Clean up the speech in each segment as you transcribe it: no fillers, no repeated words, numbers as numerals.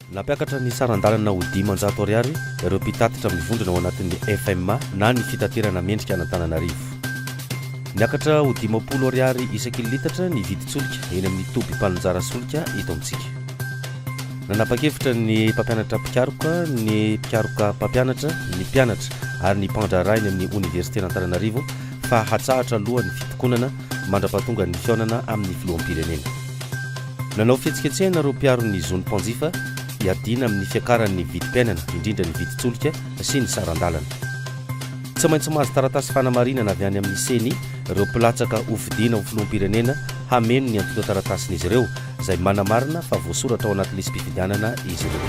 Nampiakatra ny saran-dalana ho 500 ariary ireo mpitatitra mivondrona ao anatin'ny FMA na ny fitaterana mendrika an'Antananarivo. Niakatra ho 50 ariary isaky ny litatra ny vidin-tsolika eny amin'ny toby mpaninjara solika eto amintsika. Nanapa-kevitra ny mpampianatra mpikaroka, ny mpikaroka mpampianatra, ny mpianatra ary ny mpandraharaha eny amin'ny oniversiten'Antananarivo fa hatsahatra aloha ny fitokonana mandra-pahatongan'ny fihaonana amin'ny filoham-pirenena. Nanao fihetsiketsehana ireo mpiaro ny zon'ny mpanjifa hiadiana amin'ny fiakaran'ny vidim-piainana, indrindra ny vidin-tsolika sy ny saran-dalana. Tsy maintsy mahazo taratasy fanamarinana avy any amin'ny Ceni ireo mpilatsaka hofidiana ho filoham-pirenena hameno ny antontan-taratasin'izy ireo, izay manamarina fa voasoratra ao anaty lisi-pifidianana izy ireo.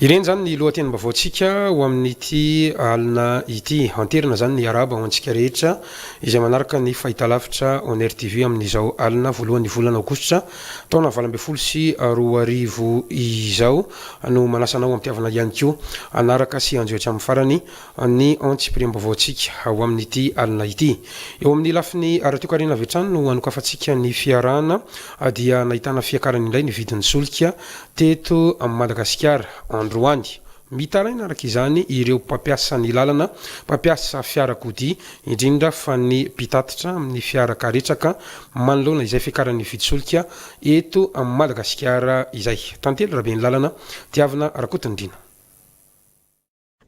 Ireny izany ny lohatenim-baovaontsika ho amin'ity alina ity. Anterina izany ny arahaba ho antsika rehetra izay manaraka ny fahitalavitra Onr TV amin'izao alina voalohan'ny volana aogositra taona 2018 izao no manasa anao am-pitiavana ihany koa hanaraka sy hanjohy hatramin'ny farany ny antsipiriam-baovaontsika ho amin'ity alina ity. Eo amin'ny lafiny ara-toekarena avy hatrany no hanokafantsika ny fiarahana dia nahitana fiakarany indray ny vidin'ny solika teto Madagasikara androany. Mitaraina araka izany ireo mpampiasa ny lalana, mpampiasa fiarakodia, indrindra fa ny mpitatitra amin'ny fiara karetsaka manoloana izay fiakaran'ny vidin-tsolika eto Madagasikara izay. Tantely Rabenilalana, Tiavina Rakotonindrina.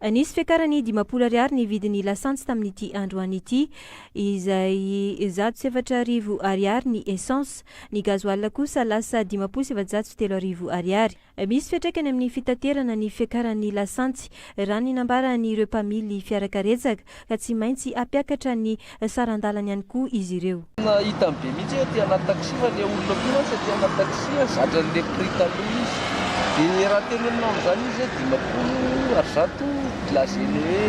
Nisy fiakarany 50 ariary ny vidin'ny lasantsy tamin'ity androany ity, izay 4100 ariary ny essence. Ny gasoil kosa lasa 3450 ariary. Misy fiantraikany amin'ny fitaterana ny fiakaran'ny lasantsy, raha ny nambaran'ireo mpamily fiarakaretsaka, ka tsy maintsy hampiakatra ny saran-dalany ihany koa izy ireo. Tena hitany be mihitsy hoe aty anaty taxi fa le olona koa mantsy aty anaty taxi zatra an'le prix taloha izy de raha tenenina amin'izany izy hoe 150 lazainy hoe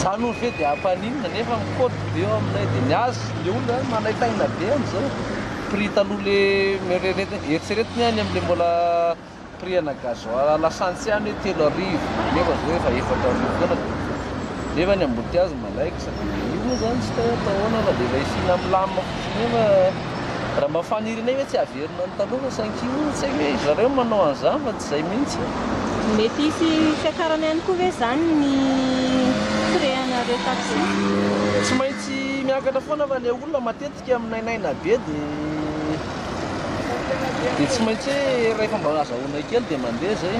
zany hono ve de hampaninona nefa mikaoty be eo aminay de ny azy le olona zany manaintaina be amin'izao prix taloha le eritreretiny any amin'le mbola Prix ana gasoil lasantsy ihany hoe 3000 nefa zao efa 4000 foana dia nefa ny embouteillage malaikitra dia io moa zany tsy hay atao ahoana fa dia efa isiana milamina fotsiny eo fa raha mba fanirianay hoe tsy haverina ny taloha fa saingy io tsy haiko hoe zareo no manao an'izany fa tsy izay mihitsy. Mety hisy fiakarana ihany koa ve izany ny frais anareo taxi? Tsy maintsy miakatra foana fa ilay olona matetika Matetika minainaina be dia dia tsy maintsy hoe rehefa mba azahoana kely dia mandeha zay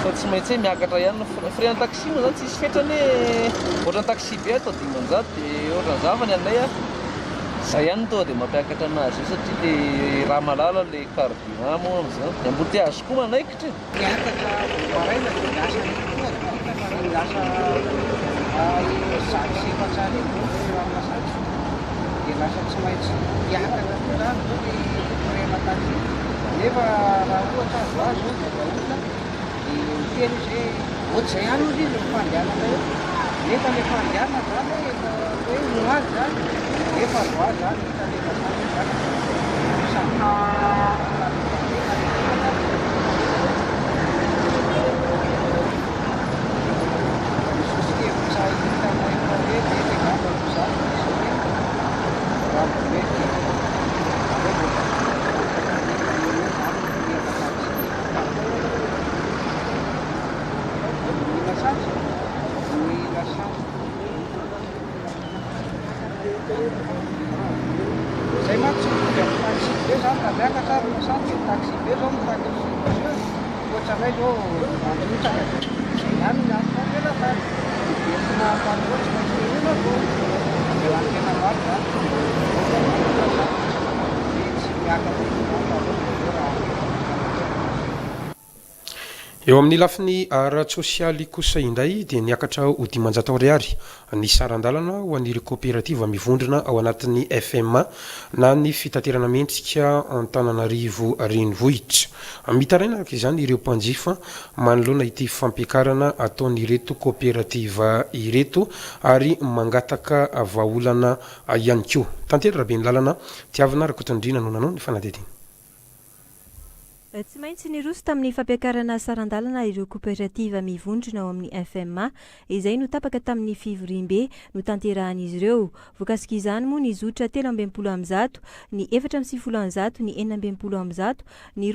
fa tsy maintsy hoe miakatra ihany ny frais. Frais an-taxi moa zany tsisy fetrany hoe ohatran'ny taxi be atao 500 dia ohatran'izany fa ny anay a zay ihany no tonga dia mampiakatra anazy io satria le raha malala le carburant moa amin'izao. Ny embouteillage koa manaikitra e. Miakatra vao maraina dia lasa koa dia hita fa lasa 4400 eo ny amin'ny lasantsy dia lasa tsy maintsy hiakatra koa izany izao ny frais-na taxi nefa raha ohatra azo azy izao dia ilay olona dia miteny izy hoe ohatr'izay ihany hozy izy ny fandehanana eo nefa ilay fandehanana izany efa hoe omaly izany nefa androany izany hita ilay lasantsy miakatra samy Ny soso-kevitra hitanay fa hoe mety angamba aloha izany dia izao hoe raha vao mety aleo mbola miakatra eo eo izany ny prix-na taxi ny lasantsy ny lasantsy Zay manko tsy mitovy amin'ny taxi be zany raha miakatra ary ny lasantsy dia ny taxi be zao mitaky ny subvention Ohatranay zao mandrotsaka dia zay ihany ny antony ampianarana. Ny be sy mahafaty koa tsy maintsy tenenina foana. Dia raha ny tena marina zany tsy mba mivoaka ny lasantsy dia tsy miakatra intsony fa aleo dia aleo raha Eo amin'ny lafiny ara-tsosialy kosa indray dia niakatra ho 500 ariary ny saran-dalana ho an'ireo kaoperativa mivondrona ao anatin'ny FMA na ny fitaterana mendrika Antananarivo Renivohitra. Mitaraina araka izany ireo mpanjifa manoloana ity fampiakarana ataon'ireto kaoperativa ireto ary mangataka vahaolana ihany koa. Tantely Rabenilalana, Tiavina Rakotondriana no nanao ny fanadihadiana. Tsy maintsy niroso tamin'ny fampiakarana saran-dalana ireo koperativa mivondrona ao amin'ny FMA, izay no tapaka tamin'ny fivoriambe notanterahan'izy ireo. Voakasik'izany moa ny zotra 163, ny 194, ny 166, ny 192, ny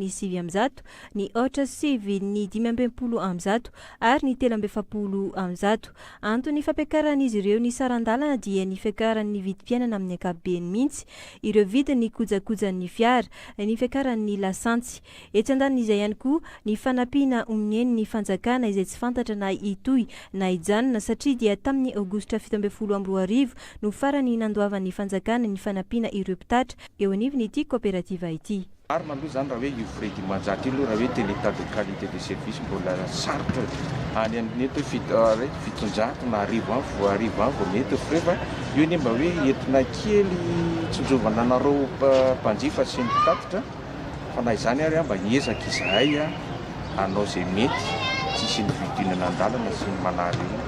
109, ny aotra sivy, ny 165 ary ny 143. Anton'ny fampiakaran'izy ireo ny saran-dalana dia ny fiakaran'ny vidim-piainana amin'ny ankapobeny mihitsy, ireo vidin'ny kojakojan'ny fiara, ny fiakaran'ny lasantsy. Etsy andanin'izay ihany koa, ny fanampiana omen'ny fanjakana izay tsy fantatra na hitohy na hijanona satria dia tamin'ny aogositra 2017 no farany nandoavan'ny fanjakana ny fanampiana ireo mpitatra eo anivon'ity kaoperativa ity. Marina aloha izany raha hoe io frais 500 io aloha raha hoe tel état de qualité de service mbola sarotra any amin'ny eto hoe 700 na 1000 any vao 1000 any vao mety frais fa io anie mba hoe entina kely tsinjovana anareo mpanjifa sy ny mpitatitra fa na izany ary mba hiezaka izahay hanao izay mety tsy hisian'ny fihodinana an-dalana sy ny manary io.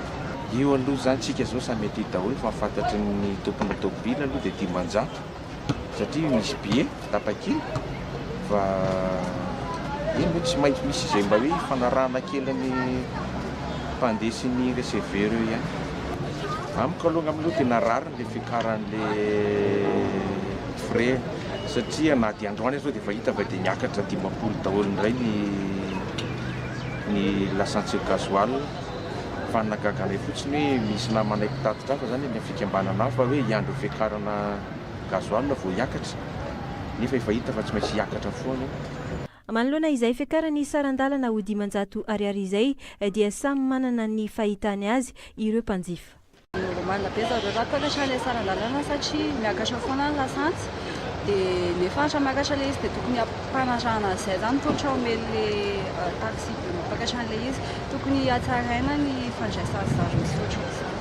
Io aloha izany tsika izao samy aty daholo fa ny fantatry ny tompona tômôbila aloha dia 500 satria misy billet tapakila fa eny moa tsy maintsy misy izay mba hoe ifanarahana kely ny mpandeha sy ny receveur eo ihany. Amiko aloha angamba aloha tena rariny le fiakaran'le frais satria na dia androany aza dia efa hita fa dia niakatra 50 daholo indray ny ny lasantsy gasoil fa ny nahagaga anay fotsiny hoe misy namanay mpitatitra hafa zany any amin'ny fikambanana hafa hoe hiandry ny fiakarana gasoil vao hiakatra nefa efa hita fa tsy maintsy hiakatra foana. Manoloana izay fiakaran'ny saran-dalana ho 500 ariary izay dia samy manana ny fahitany azy ireo mpanjifa. Normal be zareo raha hampiakatra ilay saran-dalana satria miakatra foana ny lasantsy dia nefa raha miakatra ilay izy dia tokony hampanarahana an'izay izany tolotra omen'ilay taxi be mampiakatra an'ilay izy. Tokony hatsaraina ny fandraisan'ny zareo sy ohatran'izany.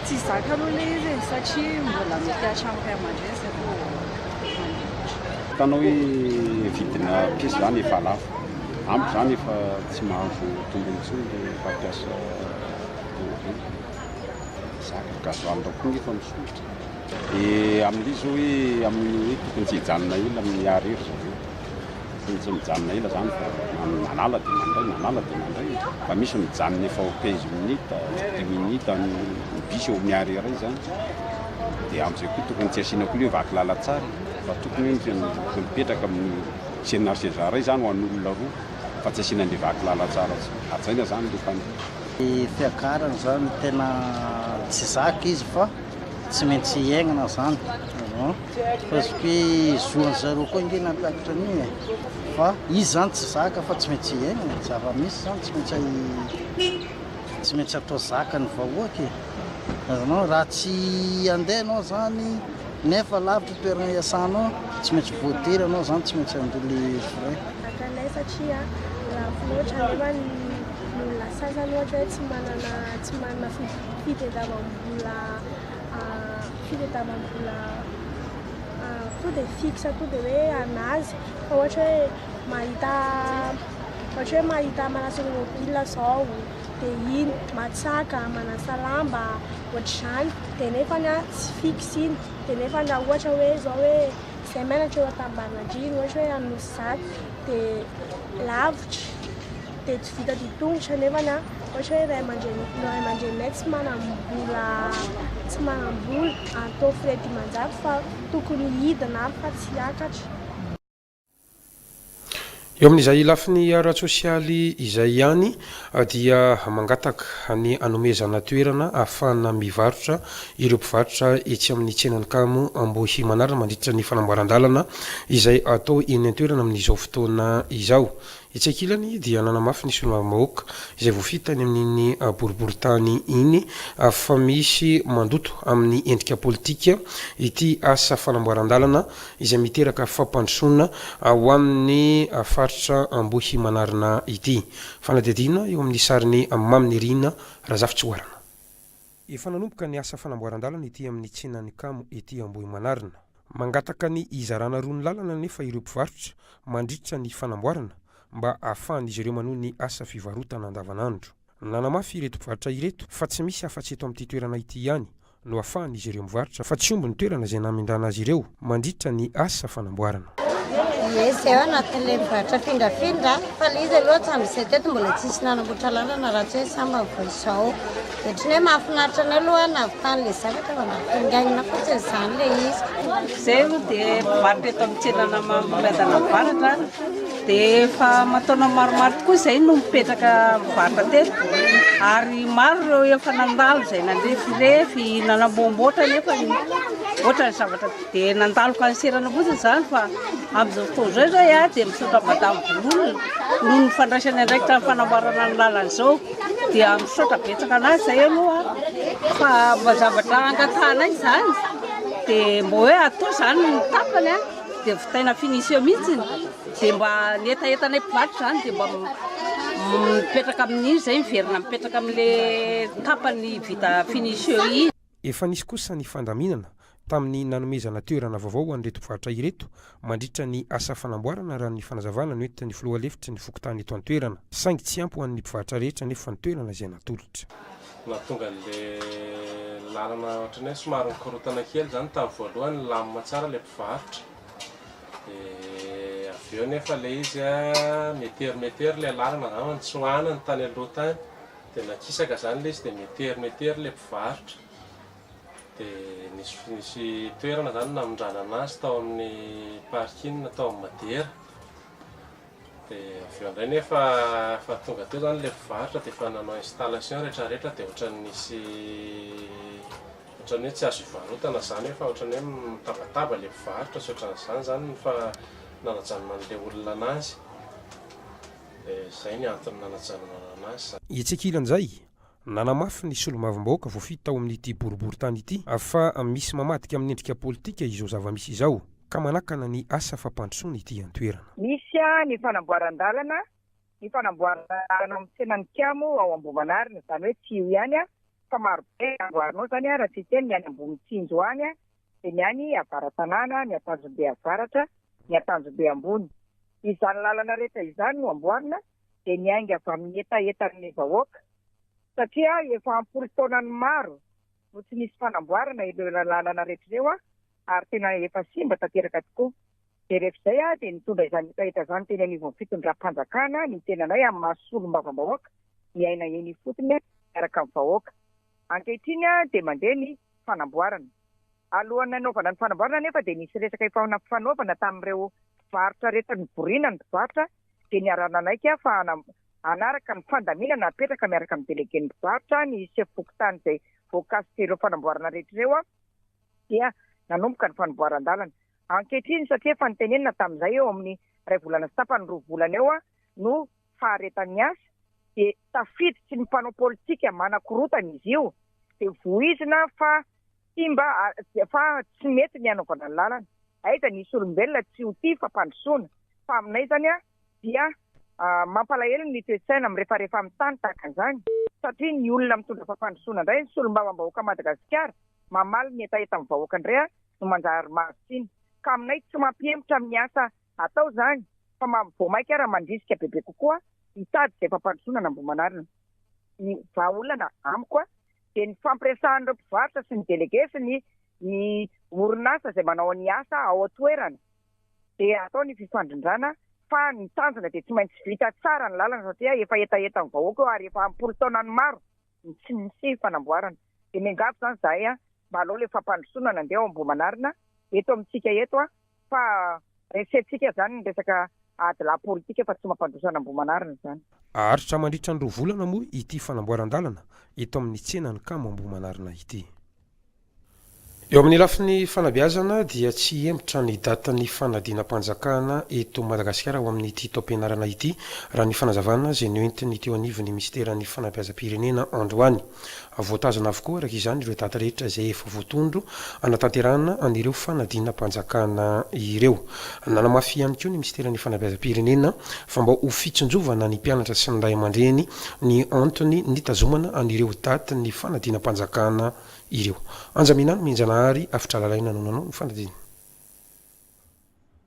Tsy zaka aloha ilay izy e satria mbola mety hatramin'ny ray aman-dreny izay vao mandeha. Hitanao hoe vidina piesy izany efa lafo. Amiko izany efa tsy mahazo tombony intsony ilay mpampiasa tomobila. Zaka. Gasoil koa nefa misondrotra. Dia amin'ilay izy hoe amin'ny hoe tokony tsy hijanona ela amin'ny arrêt ry zareo. Tokony tsy mijanona ela zany fa manala dia mandray, manala dia mandray. Fa misy mijanona efa ho 15 minutes, dix minutes ny bus eo amin'ny arrêt iray zany. Dia amin'izay koa tokony tsy asiana koa ilay hoe vaky lalantsara fa tokony hoe mipetraka amin'ny sena seza iray zany ho an'olona roa fa tsy asiana an'ilay vaky lalantsara. Hajaina zany ilay mpandeha. Ny fiakarana zany tena tsy zaka izy fa tsy maintsy iainana zany parce que zo an'zareo koa ange nampiakatra an'io e fa izy zany tsy zaka fa tsy maintsy iainana zava-misy zany tsy maintsy tsy maintsy atao zakan'ny vahoaka e azonao raha tsy handeha anao zany nefa lavitra toerana iasanao tsy maintsy voatery anao zany tsy maintsy handoa le frais. Zakanay satria lafo loatra nefa ny olona sasany ohatra hoe tsy manana tsy manana fitadiavam-bola fitadiavam-bola to dia fixe to dia hoe anazy fa ohatra hoe mahita ohatra hoe mahita manasa tomobile zao dia iny matsaka manasa lamba ohatr'izany dia nefany a tsy fixe iny dia nefany raha ohatra hoe zao hoe izay mianatra eo Antambarinandriana ohatra hoe Anosizato dia lavitra dia tsy vita dia tongotra nefany a ohatra hoe ray aman-dreny ray aman-dreninay tsy manam-bola tsy manam-bola atao frais 500 fa tokony hidina ary fa tsy hiakatra. Eo amin'izay lafiny ara-tsosialy izay ihany dia mangataka ny hanomezana toerana ahafahana mivarotra ireo mpivarotra etsy amin'ny tsenan'i Kamo Ambohimanarina mandritra ny fanamboaran-dalana izay atao eny an-toerana amin'izao fotoana izao. Etsy ankilany dia nanamafy ny solombavambahoaka izay voafidy tany amin'iny boriborintany iny fa misy mandoto amin'ny endrika politika ity asa fanamboaran-dalana izay miteraka fampandrosoana ho an'ny faritra Ambohimanarina ity. Fanadihadiana eo amin'ny sarin'i Maminirina Razafitsihoarana. Efa nanomboka ny asa fanamboaran-dalana ety amin'ny tsenan'i Kamo ety Ambohimanarina. Mangataka ny hizarana roa ny lalana anefa ireo mpivarotra mandritra ny fanamboarana mba ahafahan'izy ireo manohy ny asa fivarotana andavanandro. Nanamafy ireto mpivarotra ireto fa tsy misy afa-tsy eto amin'ity toerana ity ihany no ahafahan'izy ireo mivarotra fa tsy omby ny toerana izay namindrana azy ireo mandritra ny asa fanamboarana. Ie, izay ao anatin'ilay mivarotra afindrafindra fa ilay izy aloha hatramin'izay teto mbola tsisy nanamboatra lalana raha tsy hoe sambany vao izao. Ohatran'ny hoe mahafinaritra anay aloha nahavitan'ilay zavatra fa mba fingainina fotsiny izany ilay izy. Izay aloha dia mpivarotra eto amin'ny tsenan'Amamiadana Avaratra dia efa aman-taona maromaro tokoa izay no mipetraka mivarotra teto ary maro ireo efa nandalo izay nandrefirefy nanamboamboatra nefa ohatra ny zavatra dia nandalo kanserana fotsiny izany fa amin'izao fotoana izao izay a dia misaotra madame Vololona noho ny fandraisany andraikitra ny fanamboarana ny lalana izao dia misaotra betsaka anazy izay aloha fa mba zavatra angatahanay izany dia mba hoe atao izany ny tapany a dia vitaina finition mihitsiny dia mba ny hetahetanay mpivarotra izany dia mba mipetraka amin'iny izay miverina mipetraka amin'le tapany vita finition iny. Efa nisy kosa ny fandaminana tamin'ny nanomezana toerana vaovao ho an'ireto mpivarotra ireto mandritra ny asa fanamboarana raha ny fanazavana noentin'ny filoha lefitry ny fokontany eto an-toerana. Saingy tsy ampy ho an'ny mpivarotra rehetra anefa ny toerana izay natolotra. Nahatonga an'ilay lalana ohatran'ny hoe somary nikorontana kely izany tamin'ny voalohany, nilamina tsara ilay mpivarotra. Dia avy eo anefa ilay izy metery metery ilay lalana angamba nitsoahana ny tany aloha tany. Dia nakisaka izany ilay izy dia metery metery ilay mpivarotra. Dia nisy nisy toerana izany namindrana anazy tao amin'ny parking tao amin'ny Madera. Dia avy eo indray nefa efa tonga teo izany ilay mpivarotra dia efa nanao installation rehetra rehetra dia ohatran'ny nisy ohatran'ny hoe tsy azo ivarotana izany hoe fa ohatran'ny hoe mitabataba ilay mpivarotra sy ohatran'izany izany ny fa nanajanonan'ilay olona anazy. Dia izay ny antony nanajanonana anazy. Etsy ankilan'izay, nanamafy ny solombavambahoaka voafidy tao amin'ity boriborintany ity fa misy mamadika amin'ny endrika politika izao zava-misy izao ka manakana ny asa fampandrosoana ity an-toerana. Misy ny fanamboaran-dalana, ny fanamboarana lalana ao amin'ny tsenan'i Kamo ao Ambohimanarina, izany hoe tsy io ihany fa marobe ny amboarina ao izany raha tsy hiteny ny any Ambohimitsinjo any dia ny any avara-tanàna, ny Antanjombe avaratra, ny Antanjombe ambony. Izany lalana rehetra izany no amboarina dia niainga avy amin'ny hetahetan'ny vahoaka satria efa am-polo taonany maro no tsy nisy fanamboarana ireo lalana rehetra ireo ary tena efa simba tanteraka tokoa. Dia rehefa izay dia nitondra izany hetaheta izany teny anivon'ny fitondram-panjakana ny tenanay amin'ny maha solombavambahoaka miaina eny ifotony miaraka amin'ny vahoaka. Ankehitriny dia mandeha ny fanamboarana. Alohan'ny nanaovana ny fanamboarana anefa dia nisy resaka efa nampifanaovana tamin'ireo mpivarotra rehetra nivoriana ny mpivarotra dia niara-nanaiky fa hanaraka ny fandaminana napetraka miaraka amin'ny delegen'ny mpivarotra, ny sefo fokontany izay voakasik'ireo fanamboarana rehetra ireo dia nanomboka ny fanamboaran-dalana. Ankehitriny satria efa notenenina tamin'izay eo amin'ny iray volana sy tapany, roa volana eo no faharetan'ny asa dia tafiditry ny mpanao politika manakorotana izy io dia voizina fa tsy mba fa tsy mety ny hanaovana ny lalana. Aiza nisy olombelona tsy ho tia fampandrosoana fa aminay izany dia mampalahelo ny toe-tsaina mirefarefa amin'ny tany tahaka an'izany satria ny olona mitondra fampandrosoana indray ny solombavambahoaka Madagasikara mamaly ny hetahetan'ny vahoaka indray no manjary mahazo tsiny ka aminay tsy mampihemotra amin'ny asa atao izany fa vao mainka ara mandrisika bebe kokoa hitady izay fampandrosoana an'Ambohimanarina. Ny vahaolana amiko dia ny fampiresahan'ireo mpivarotra sy ny delege sy ny ny orinasa izay manao ny asa ao an-toerana dia atao ny fifandrindrana fa ny tanjona dia tsy maintsy vita tsara ny lalana satria efa hetahetan'ny vahoaka io ary efa am-polo taonany maro ny tsy nisy fanamboarana. Dia miangavy izany izahay mba aleo ilay fampandrosoana nandeha ao Ambohimanarina eto amintsika eto fa resentsika izany ny resaka adilahy politika fa tsy mampandroso an'Ambohimanarina izany. Haharitra mandritra ny roa volana moa ity fanamboaran-dalana eto amin'ny tsenan'i Kamo Ambohimanarina ity. Eo amin'ny lafiny fanabeazana dia tsy hihemotra ny datin'ny fanadinam-panjakana eto Madagasikara ho amin'ity taom-pianarana ity, raha ny fanazavana izay noentin'ny teo anivon'ny minisiteran'ny fanabeazam-pirenena androany. Voatazona avokoa araka izany ireo daty rehetra izay efa voatondro hanatanterahana an'ireo fanadinam-panjakana ireo. Nanamafy ihany koa ny minisiteran'ny fanabeazam-pirenena fa mba ho fitsinjovana ny mpianatra sy ny ray aman-dreny ny antony nitazomana an'ireo datin'ny fanadinam-panjakana ireo. Anja Minano Mihinjanahary Afotralalaina no nanao ny fanadinana.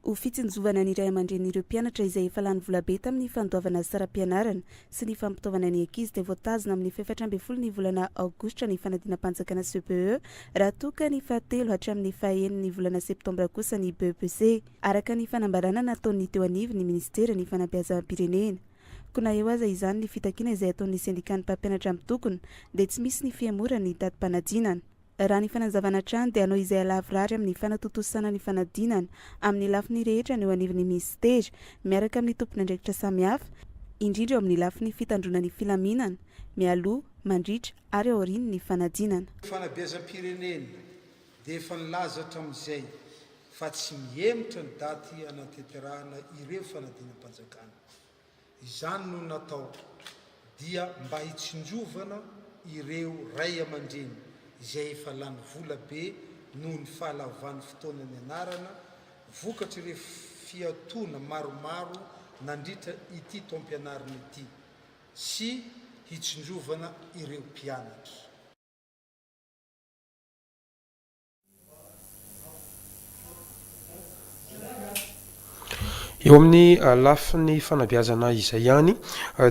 Ho fitsinjovana ny ray aman-drenin'ireo mpianatra izay efa lany volabe tamin'ny fandoavana saram-pianarana sy ny fampitaovana ny ankizy dia voatazona amin'ny faha-14 ny volana aogositra ny fanadinam-panjakana CPE raha toa ka ny fahatelo hatramin'ny fahaenin'ny volana septambra kosa ny BEPC, araka ny fanambarana nataon'ny teo anivon'ny minisiteran'ny fanabeazam-pirenena. Koa na eo aza izany ny fitakiana izay ataon'ny sendikan'ny mpampianatra mitokona dia tsy misy ny fihemoran'ny datim-panadinana. Raha ny fanazavana hatrany dia hanao izay halavorary amin'ny fanatontosana ny fanadinana amin'ny lafiny rehetra ny eo anivon'ny minisitera miaraka amin'ny tompon'andraikitra samihafa, indrindra eo amin'ny lafiny fitandroana ny filaminana, mialoha, mandritra ary aorian'ny fanadinana. Fanabeazam-pirenena dia efa nilaza hatramin'izay fa tsy mihemotra ny daty hanatanterahana ireo fanadinam-panjakana. Izany no natao dia mba hitsinjovana ireo ray aman-dreny izay efa lany vola be noho ny fahalavan'ny fotoana nianarana vokatr'ireo fiatoana maromaro nandritra ity taom-pianarana ity sy hitsinjovana ireo mpianatra. Eo amin'ny lafiny fanabeazana izay ihany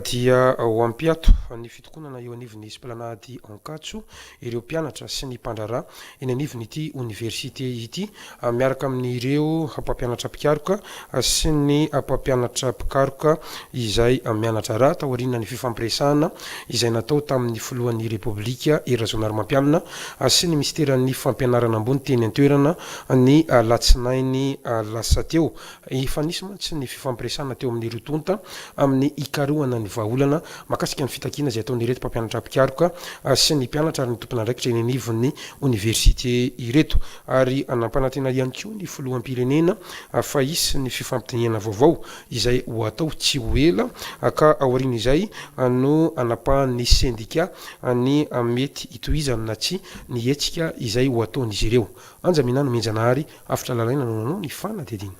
dia ho ampiato ny fitokonana eo anivon'ny Esplanade Ankatso ireo mpianatra sy ny mpandraharaha eny anivon'ity oniversite ity miaraka amin'ireo mpampianatra mpikaroka sy ny mpampianatra mpikaroka izay miana-draharaha taorian'ny fifampiresahana izay natao tamin'ny filohan'ny Repoblika Hery Rajaonarimampianina sy ny minisiteran'ny Fampianarana ambony teny an-toerana ny alatsinainy lasa teo. Efa nisy mantsy ny fifampiresahana teo amin'ny roa tonta amin'ny hikarohana ny vahaolana mahakasika ny fitakiana izay ataon'ireto mpampianatra mpikaroka sy ny mpianatra ary ny tompon'andraikitra eny anivon'ny oniversite ireto. Ary nampanantena ihany koa ny filoham-pirenena fa hisy ny fifampidinihana vaovao izay ho atao tsy ho ela ka aorian'izay no hanapahan'ny sendika ny mety hitohizany na tsia ny hetsika izay ho ataon'izy ireo. Anja Minah Nomenjanahary, Avotra Lalaina no nanao ny fanadihadiana.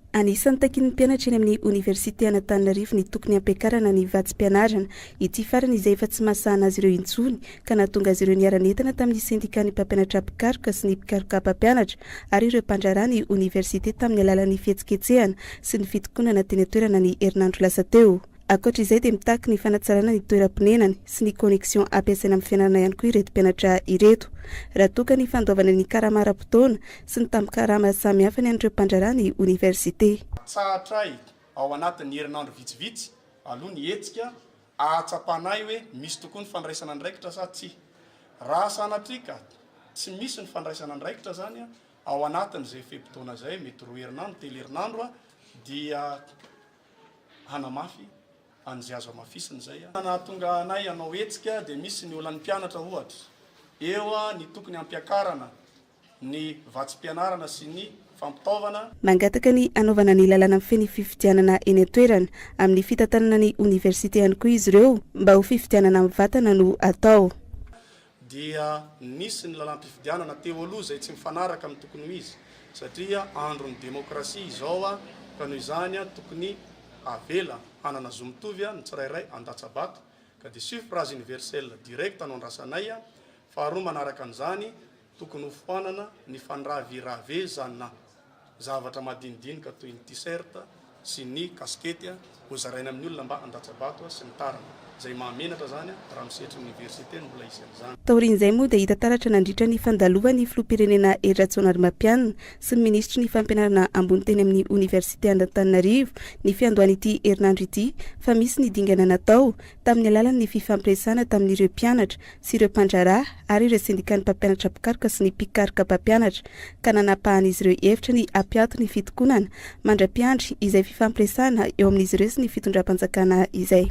Anisan'ny takian'ny mpianatra eny amin'ny oniversite an'Antananarivo ny tokony hampiakarana ny vatsim-pianarana. Ity farany izay efa tsy mahasahana azy ireo intsony ka nahatonga azy ireo niara-nientana tamin'ny sendikan'ny mpampianatra mpikaroka sy ny mpikaroka mpampianatra ary ireo mpandraharaha ny oniversite tamin'ny alalan'ny fihetsiketsehana sy ny fitokonana teny an-toerana ny herinandro lasa teo. Ankoatra izay dia mitaky ny fanatsarana ny toeram-ponenany sy ny connexion ampiasaina amin'ny fianarana ihany koa ireto mpianatra ireto. Raha toa ka ny fandoavana ny karama ara-potoana sy ny tambin-karama samihafa ny an'ireo mpandraharaha ny oniversite. Atsahatray ao anatin'ny herinandro vitsivitsy aloha ny hetsika ahatsapanay hoe misy tokoa ny fandraisana andraikitra sa tsia. Raha sanatria ka tsy misy ny fandraisana andraikitra izany ao anatin'izay fe-potoana izay, mety roa herinandro, telo herinandro, dia hanamafy an'izay azo hamafisina izay. Nahatonga anay hanao hetsika dia misy ny olan'ny mpianatra ohatra, eo ny tokony hampiakarana ny vatsim-pianarana sy ny fampitaovana. Mangataka ny hanaovana ny lalàna mifehy ny fifidianana eny an-toerana amin'ny fitantanana ny oniversite ihany koa izy ireo mba ho fifidianana mivantana no atao. Dia nisy ny lalàm-pifidianana teo aloha izay tsy mifanaraka amin'ny tokony ho izy satria andron'ny demokrasia izao ka noho izany tokony avela hanana zo mitovy ny tsirairay handatsa-bato ka dia suffrage universel direct no andrasanay. Faharoa manaraka an'izany tokony ho foanana ny fandraviravezana zavatra madinidinika toy ny t-shirt sy ny kasikety hozaraina amin'ny olona mba handatsa-bato sy ny tariny. Izay mahamenatra izany raha misehatry ny oniversite no mbola hisy an'izany. Taorian'izay moa dia hita taratra nandritra ny fandalovan'ny filoham-pirenena Hery Rajaonarimampianina sy ny minisitry ny fampianarana ambony teny amin'ny oniversite Antananarivo ny fiandohan'ity herinandro ity fa misy ny dingana natao tamin'ny alalan'ny fifampiresahana tamin'ireo mpianatra sy ireo mpandraharaha ary ireo sendikan'ny mpampianatra mpikaroka sy ny mpikaroka mpampianatra ka nanapahan'izy ireo hevitra ny hampiato ny fitokonana mandra-piandry izay fifampiresahana eo amin'izy ireo sy ny fitondram-panjakana izay.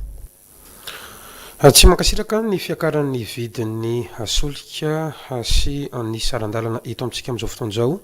Tsy mankasitraka ny fiakaran'ny vidin'ny solika sy ny saran-dalana eto amintsika amin'izao fotoana izao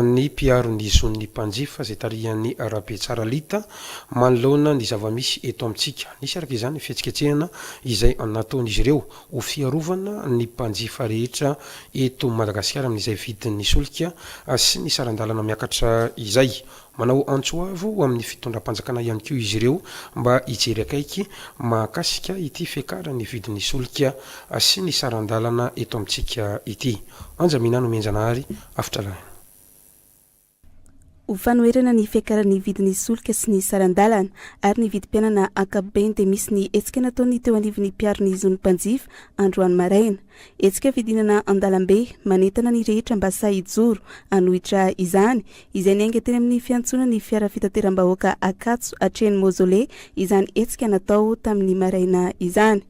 ny mpiaro ny zon'ny mpanjifa izay tarihan'i Rabetsara Lita manoloana ny zava-misy eto amintsika. Nisy araka izany ny fihetsiketsehana izay nataon'izy ireo ho fiarovana ny mpanjifa rehetra eto Madagasikara amin'izay vidin'ny solika sy ny saran-dalana miakatra izay. Manao antso avo ho amin'ny fitondram-panjakana ihany koa izy ireo mba hijery akaiky mahakasika ity fiakaran'ny vidin'ny solika sy ny saran-dalana eto amintsika ity. Anja Minah Nomenjanahary, Afotralahina. Ho fanoherana ny fiakaran'ny vidin'ny solika sy ny saran-dalana ary ny vidim-piainana ankapobeny dia misy ny hetsika nataon'ny teo anivon'ny mpiaro ny zon'ny mpanjifa androany maraina. Hetsika fidinana an-dalambe manentana ny rehetra mba sahy hijoro hanohitra izany, izay niainga teny amin'ny fiantsonan'ny fiara fitateram-bahoaka Ankatso hatreny Mausolée izany hetsika natao tamin'ny maraina izany.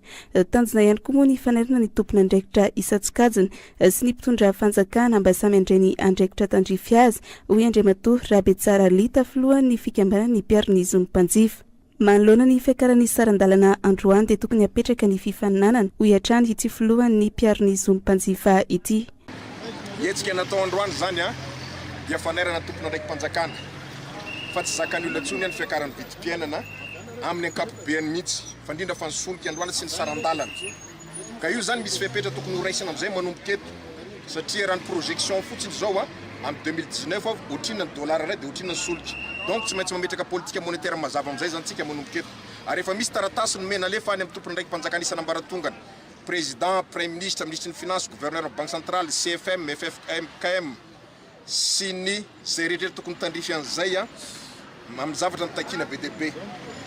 Tanjona ihany koa moa ny fanairana ny tompon'andraikitra isan-tsokajiny sy ny mpitondra fanjakana mba samy handray ny andraikitra tandrify azy, hoy Andriamatoa Rabetsara Lita, filohan'ny fikambanan'ny mpiaro ny zon'ny mpanjifa. Manoloana ny fiakaran'ny saran-dalana androany dia tokony hapetraka ny fifaninanana, hoy hatrany ity filohan'ny mpiaro ny zon'ny mpanjifa ity. Ny hetsika natao androany izany dia fanairana tompon'andraiki-panjakana fa tsy zakan'ny olona intsony ny fiakaran'ny vidim-piainana amin'ny ankapobeany mihitsy fa indrindra fa ny solika androany sy ny saran-dalana. Ka io zany misy fepetra tokony ho raisina amizay manomboka eto satria raha ny projection fotsiny zao a amin'ny 2019 a ohatrinona ny dollar iray dia ohatrinona ny solika donc tsy maintsy mametraka politique monétaire mazava amizay zany tsika manomboka eto ary efa misy taratasy nomena alefa any amin'ny tompon'andraiki-panjakana isan'ambaratongany président, praiminisitra, minisitry ny finance, gouverneur ny banque centrale, CFM, FFMKM. sy ny izay rehetra tokony tandrify an'izay amin'ny zavatra notakiana be dia be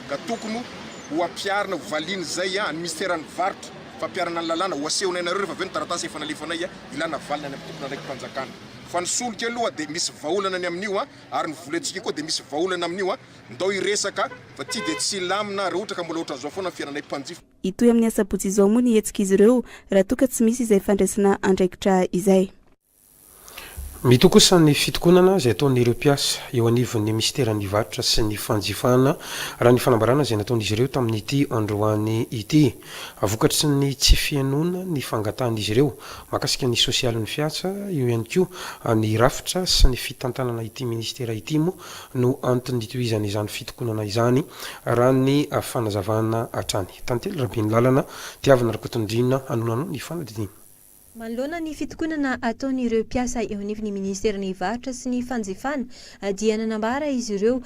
ka tokony ho ampiharina ho valiana izay any minisiteran'ny varotra fampiharana ny lalàna ho asehonay anareo rehefa avy eo ny taratasy efa nalefanay ilana valiny any amin'ny tompon'andraiki-panjakana fa ny solika aloha dia misy vahaolana ny amin'io ary ny volantsika koa dia misy vahaolana amin'io ndao hiresaka fa ty dia tsy hilamina raha ohatra ka mbola ohatran'izao foana ny fiainanay mpanjifa. Hitohy amin'ny asabotsy izao moa ny hetsik'izy ireo raha toa ka tsy misy izay fandraisana andraikitra izay. Mitohy kosa ny fitokonana izay ataon'ireo mpiasa eo anivon'ny minisiteran'ny varotra sy ny fanjifana, raha ny fanambarana izay nataon'izy ireo tamin'ity androany ity. Vokatry ny tsy fihainoana ny fangatahan'izy ireo mahakasika ny sosialin'ny fiasa, eo ihany koa ny rafitra sy ny fitantanana ity minisitera ity moa no antony nitohizan'izany fitokonana izany, raha ny fanazavana hatrany. Tantely Rabenilalana, Tiavina Rakotondriana, Hanonano ny fanadihadiana. Manoloana ny fitokonana ataon'ireo mpiasa eo anivon'ny minisiteran'ny varotra sy ny fanjifana dia nanambara izy ireo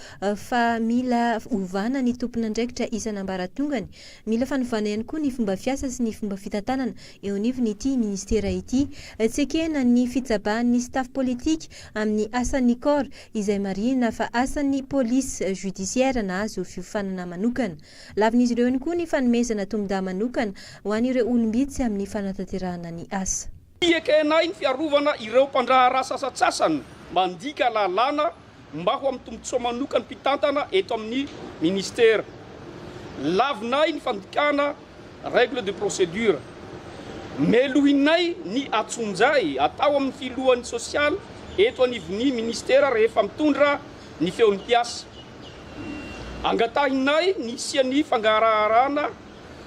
fa mila ovana ny tompon'andraikitra isan'ambaratongany. Mila fanovana ihany koa ny fomba fiasa sy ny fomba fitantanana eo anivon'ity minisitera ity. Tsy ekena ny fitsabahan'ny staff politique amin'ny asan'ny corps izay marihina fa asan'ny police judiciaire nahazo fiofanana manokana. Lavin'izy ireo ihany koa ny fanomezana tombon-dahy manokana ho an'ireo olom-bitsy amin'ny fanatanterahana ny asa. Tsy ekenay ny fiarovana ireo mpandraharaha sasantsasany mandika lalàna mba ho amin'ny tombontsoa manokan'ny mpitantana eto amin'ny ministera. Lavinay ny fandikana règle de procédure. Melohinay ny atsonjay atao amin'ny filohan'ny sosialy eto anivon'ny ministera rehefa mitondra ny feon'ny mpiasa. Angatahinay ny hisian'ny fangaraharana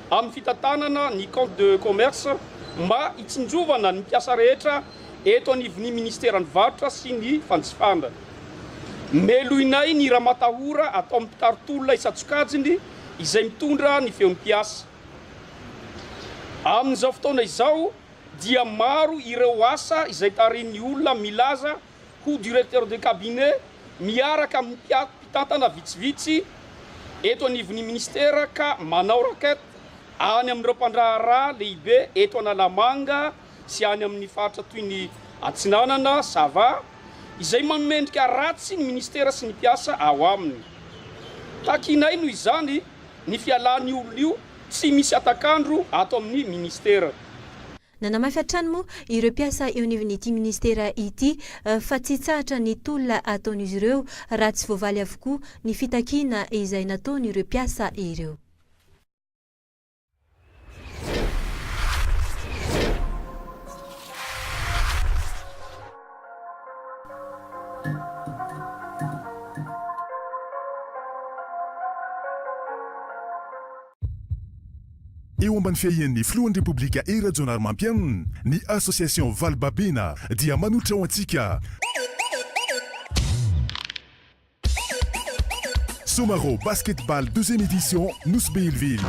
amin'ny fitantanana ny compte de commerce mba hitsinjovana ny mpiasa rehetra eto anivon'ny Ministeran'ny Varotra sy ny Fanjifana. Melohinay ny ramatahora atao amin'ny mpitari-tolona isan-tsokajiny izay mitondra ny feon'ny mpiasa. Amin'izao fotoana izao dia maro ireo asa izay tarihin'ny olona milaza ho directeur de cabinet miaraka amin'ny mpitantana vitsivitsy eto anivon'ny ministera ka manao racket any amin'ireo mpandraharaha lehibe eto Analamanga sy any amin'ny faritra toy ny Atsinanana, Sava, izay manome endrika ratsy ny ministera sy ny mpiasa ao aminy. Takinay noho izany ny fialan'io olona io tsy misy hatak'andro ato amin'ny ministera. Nanamafy hatrany moa ireo mpiasa eo anivon'ity minisitera ity fa tsy hitsahatra ny tolona ataon'izy ireo raha tsy voavaly avokoa ny fitakiana izay nataon'ireo mpiasa ireo. Eo ambany fiahian'ny Filohan'ny Repoblika Hery Rajaonarimampianina, ny Association Valibabena dia manolotra ho antsika. Somaro Basket Ball deuxième édition Nosy Be Hellville.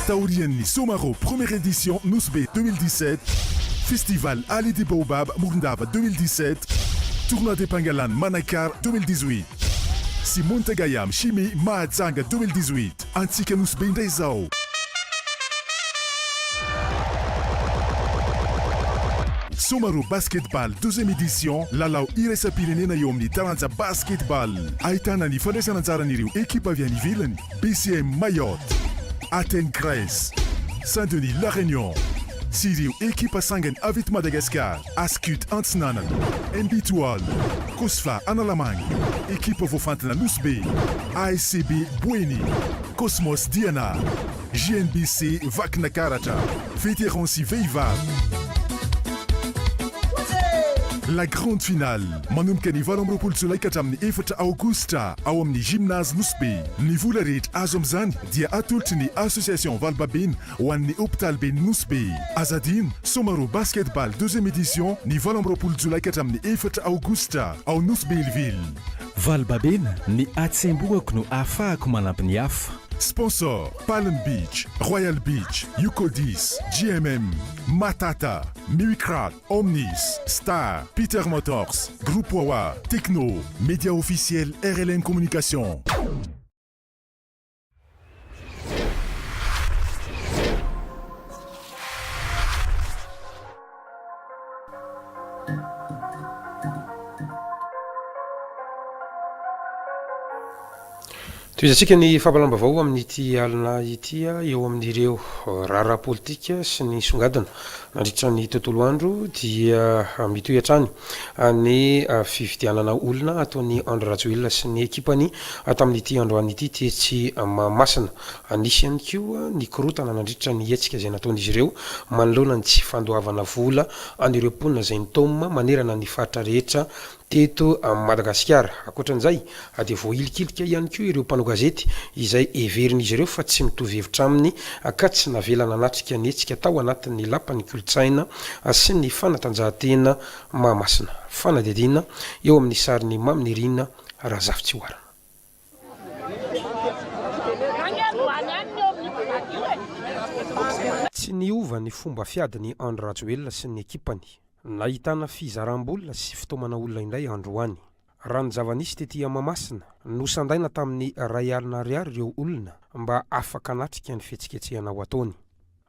Taorian'ny Somaro première édition Nosy Be 2017, Festival Allée des Baobabs Morondava 2017, Tournoi des Pangalane Manakara 2018 sy Montagayam Chimie Mahajanga 2018. Antsika Nosy Be indray izao! Somaro Basketball deuxième édition, lalao iraisam-pirenena eo amin'ny taranja basketball. Ahitana ny fandraisana anjaran'ireo ekipa avy any ivelany, BCM Mayotte, Athènes Grèce, Saint Denis La Réunion, sy ireo ekipa sangany avy eto Madagasikara, Ascut Antsinanana, MB Toal, Cosfa Analamanga, ekipa voafantina Nosy Be, ASCB Boeny, Cosmos Diana, JNBC Vakinakaratra, Vétérans sy vehivavy. La grande finale, manomboka ny 28 jolay ka hatramin'ny 4 aogositra ao amin'ny Gymnase Nosy Be. Ny vola rehetra azo amin'izany dia atolotry ny Association Valibabena ho an'ny hopitaly be Nosy Be. Aza adino, Somaro Basketball deuxième édition ny 28 jolay ka hatramin'ny 4 aogositra ao Nosy Be Hellville. Valibabena, ny hatsembohako no ahafahako manampy ny hafa. Sponsor, Palm Beach, Royal Beach, Yukodis, GMM, Matata, Miwicrad, Omnis, Star, Peter Motors, Groupe Wawa, Techno, Média officiel RLM Communication. Tohizantsika ny fampahalam-baovao amin'ity alina ity eo amin'ireo raharaha politika sy ny songadina nandritra ny tontolo andro dia mitohy hatrany ny fifidianana olona ataon'i Andry Rajoelina sy ny ekipany tamin'ity androany ity tetsy Mahamasina. Nisy ihany koa ny korontana nandritra ny hetsika izay nataon'izy ireo manoloana ny tsy fandoavana vola an'ireo mponina izay nitaoma manerana ny faritra rehetra teto Madagasikara. Ankoatran'izay dia voahilikilika ihany koa ireo mpanao gazety izay heverin'izy ireo fa tsy mitovy hevitra aminy ka tsy navela nanatrika ny hetsika tao anatin'ny lapan'ny kolontsaina sy ny fanatanjahantena Mahamasina. Fanadihadiana eo amin'ny sarin'i Maminirina Razafitsihoarana. Tsy niova ny fomba fiadin'i Andry Rajoelina sy ny ekipany. Nahitana fizaram-bola sy fitaomana olona indray androany. Raha ny zava-nisy tety Mahamasina, nosandaina tamin'ny 1000 ariary ireo olona mba afaka hanatrika ny fihetsiketsehana ho ataony.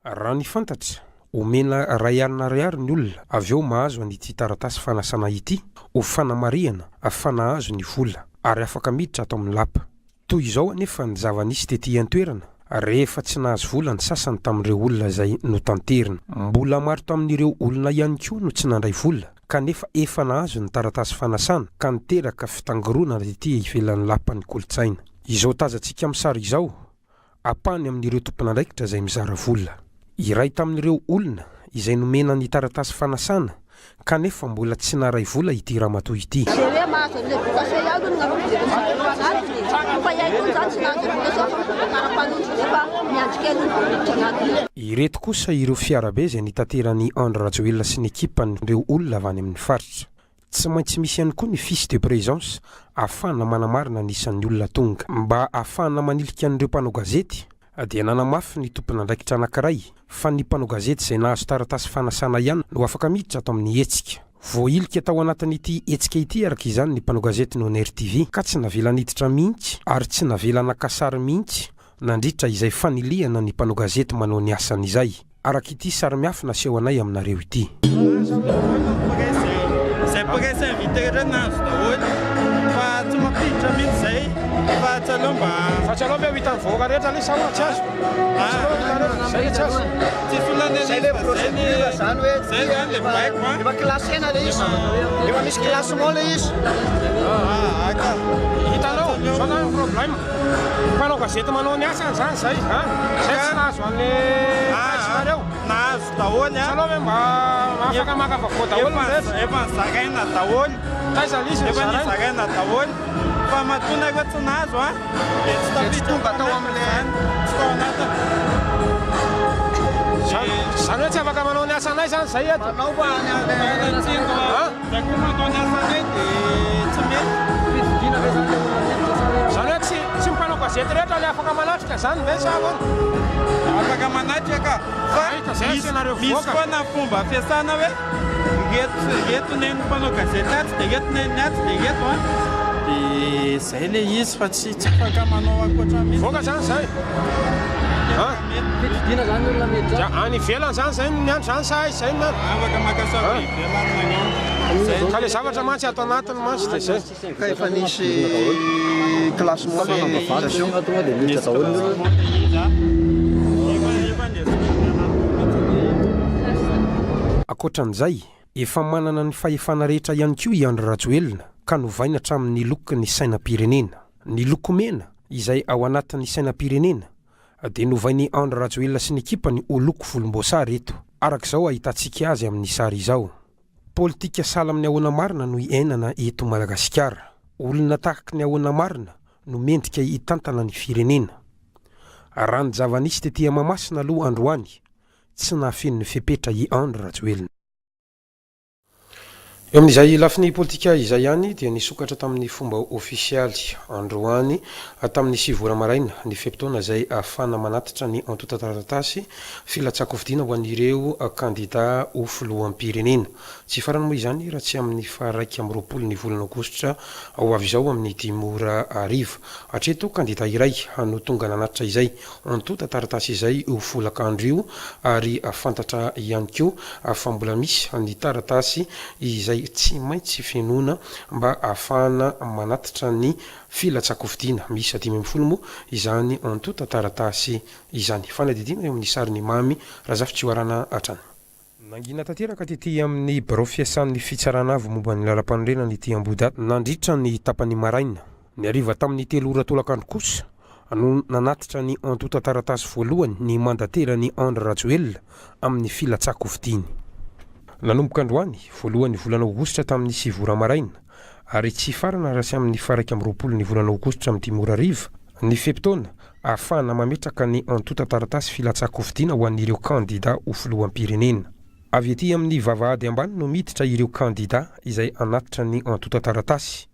Raha ny fantatra, omena 1000 ariary ny olona avy eo mahazo an'ity taratasy fanasana ity ho fanamarihana fa nahazo ny vola ary afaka miditra ato amin'ny lapa. Toy izao anefa ny zava-nisy tety an-toerana, rehefa tsy nahazo vola ny sasany tamin'ireo olona izay notanterina. Mbola maro tamin'ireo olona ihany koa no tsy nandray vola kanefa efa nahazo ny taratasy fanasana ka niteraka fitangoronana tety ivelan'ny lapan'ny kolontsaina. Izao tazantsika amin'ny sary izao, ampahany amin'ireo tompon'andraikitra izay mizara vola. Iray tamin'ireo olona izay nomena ny taratasy fanasana kanefa mbola tsy naharay vola ity ramatoa ity. Izay hoe mahazo an'ilay vocation ihany hono nareo mijery ny zareo anatiny e! Fa iay koa zany tsy nahazo vocation fa mivoaka kara-panondro nefa miandry kely hono vao miditra anatiny. Ireto kosa ireo fiarabe izay nitateran'i Andry Rajoelina sy ny ekipany ireo olona avy any amin'ny faritra. Tsy maintsy misy ihany koa ny fiche de présence ahafahana manamarina ny isan'ny olona tonga. Mba ahafahana manilika an'ireo mpanao gazety dia nanamafy ny tompon'andraikitra anankiray fa ny mpanao gazety izay nahazo taratasy fanasana ihany no afaka miditra ato amin'ny hetsika. Voahilika tao anatin'ity hetsika ity araka izany ny mpanao gazety ny Onère TV ka tsy navela niditra mihitsy ary tsy navela naka sary mihitsy nandritra izay fanilihana ny mpanao gazety manao ny asany izay. Araka ity sary miafina aseho anay aminareo ity. Izay presse invité rehetra nahazo daholo fa tsy mampiditra mihitsy izay fa tsy aleo mba. Fa tsy aleo ve ho hitan'ny vahoaka rehetra aloha sa ahoana? Tsy azo. Tsy aleo ho hitan'ny rehetra. Zay tsy azo. Tsisy olona ny Zay le procédure zany hoe Zay zany le baiko a. Efa classena le izy. Efa misy classement le izy. Ah, aka. Hitanao, zao zany ny problème. Mpanao gazety manao ny asany zany zay a. Zay tsy nahazo an'le presse-nareo. Nahazo daholo a. Tsy aleo ve mba afaka maka vaovao daholo ny rehetra. Efa nizaraina daholo. Taiza le izy Efa nizaraina? nizaraina daholo. Fa matoa nareo tsy nahazo a, dia tsy tafiditra tonga tao amin'le tsy tao anatiny. Zany hoe tsy afaka manao ny asanay zany zay eto. Manao fa any amin'le Zay koa manao ny asanay dia tsy mety. Fidiana ve zany le olona miditra sa hoe Zany hoe tsy tsy ny mpanao gazety rehetra le afaka manatrika zany ve sa ahoana? Afaka manatrika ka. Fa Mahita zay misy asianareo misy voaka. foana fomba fiasana hoe ireto ireto nen'ny mpanao gazety atsy dia ireto nen'ny atsy dia ireto an. Dia zay le izy fa tsy tsy afaka manao ankoatra mihitsy. Voaka zany zay. An? Fitodiana zany ny olona miditra. Any ivelany zany zay no miandry zany sa aiza zay no miandry? Afaka maka sary ivelany magnano. Ka le zavatra mantsy ato anatiny mantsy de zay. Ka efa nisy classement le invitation. Ankoatran'izay, efa manana ny fahefana rehetra ihany koa i Andry Rajoelina ka novaina hatramin'ny lokon'ny sainam-pirenena. Ny loko mena izay ao anatin'ny sainam-pirenena dia novain'i Andry Rajoelina sy ny ekipany ho loko volomboasary eto, araka izao ahitantsika azy amin'ny sary izao. Politika sahala amin'ny ahoana marina no iainana eto Madagasikara? Olona tahaky ny ahoana marina no mendrika hitantana ny firenena? Raha ny zava-nisy tety Mahamasina aloha androany, tsy nahafeno ny fepetra i Andry Rajoelina. Eo amin'izay lafiny politika izay ihany dia nisokatra tamin'ny fomba ofisialy androany tamin'ny 9 ora maraina ny fe-potoana izay ahafahana manatitra ny antontan-taratasy filatsahan-kofidina ho an'ireo kandida ho filoham-pirenena. Tsy hifarana moa izany raha tsy amin'ny faha-21 ny volana aogositra ho avy izao amin'ny dimy ora hariva. Hatreto kandida iray no tonga nanatitra izay antontan-taratasy izay io folakandro io ary fantatra ihany koa fa mbola misy ny taratasy izay tsy maintsy fenoina mba ahafahana manatitra ny filatsakofidiana. Miisa 15 moa izany antontan-taratasy izany. Fanadihadiana eo amin'ny sarin'i Mamy Razafitsihoarana hatrany. Nangina tanteraka tety amin'ny birao fiasan'ny Fitsarana Avo momba ny Lalampanorenana ity Ambohidahy nandritra ny tapany maraina. Ny hariva tamin'ny telo ora tolakandro kosa no nanatitra ny antontan-taratasy voalohany ny mandateran'i Andry Rajoelina amin'ny filatsahan-kofidiny. Nanomboka androany, voalohan'ny volana aogositra tamin'ny sivy ora maraina ary tsy hifarana raha tsy amin'ny faha-21 ny volana aogositra amin'ny dimy ora hariva ny fe-potoana ahafahana mametraka ny antontan-taratasy filatsahan-kofidina ho an'ireo kandida ho filoham-pirenena. Avy ety amin'ny vavahady ambany no miditra ireo kandida izay hanatitra ny antontan-taratasy.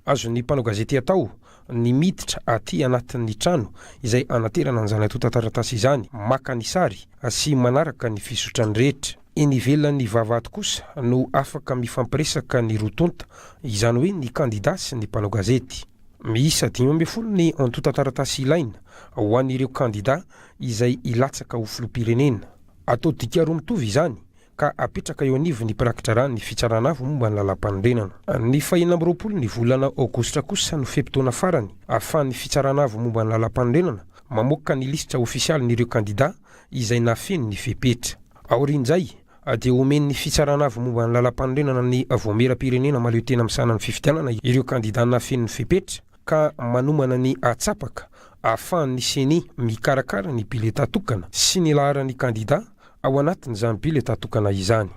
Azon'ny mpanao gazety atao ny miditra aty anatin'ny trano izay hanaterana an'izany antontan-taratasy izany, maka ny sary sy manaraka ny fizotrany rehetra. Eny ivelan'ny vavahady kosa no afaka mifampiresaka ny roa tonta, izany hoe ny kandida sy ny mpanao gazety. Miisa 15 ny antontan-taratasy ilaina ho an'ireo kandida izay hilatsaka ho filoham-pirenena. Atao dika roa mitovy izany ka apetraka eo anivon'ny mpirakidraharaha ny Fitsarana Avo momba ny Lalàmpanorenana. Ny fahenina amby roapolo ny volana aogositra kosa no fe-potoana farany ahafahan'ny Fitsarana Avo momba ny Lalàmpanorenana mamoaka ny lisitra ofisialin'ireo kandida izay nahafeno ny fepetra. Aorian'izay, dia omen'ny Fitsarana Avo momba ny Lalàmpanorenana ny Vaomieram-pirenena mahaleo tena misahana ny fifidianana ireo kandidà nahafeno ny fepetra ka manomana ny atsapaka ahafahan'ny Ceni mikarakara ny biletà tokana sy ny laharan'ny kandidà ao anatin'izany biletà tokana izany.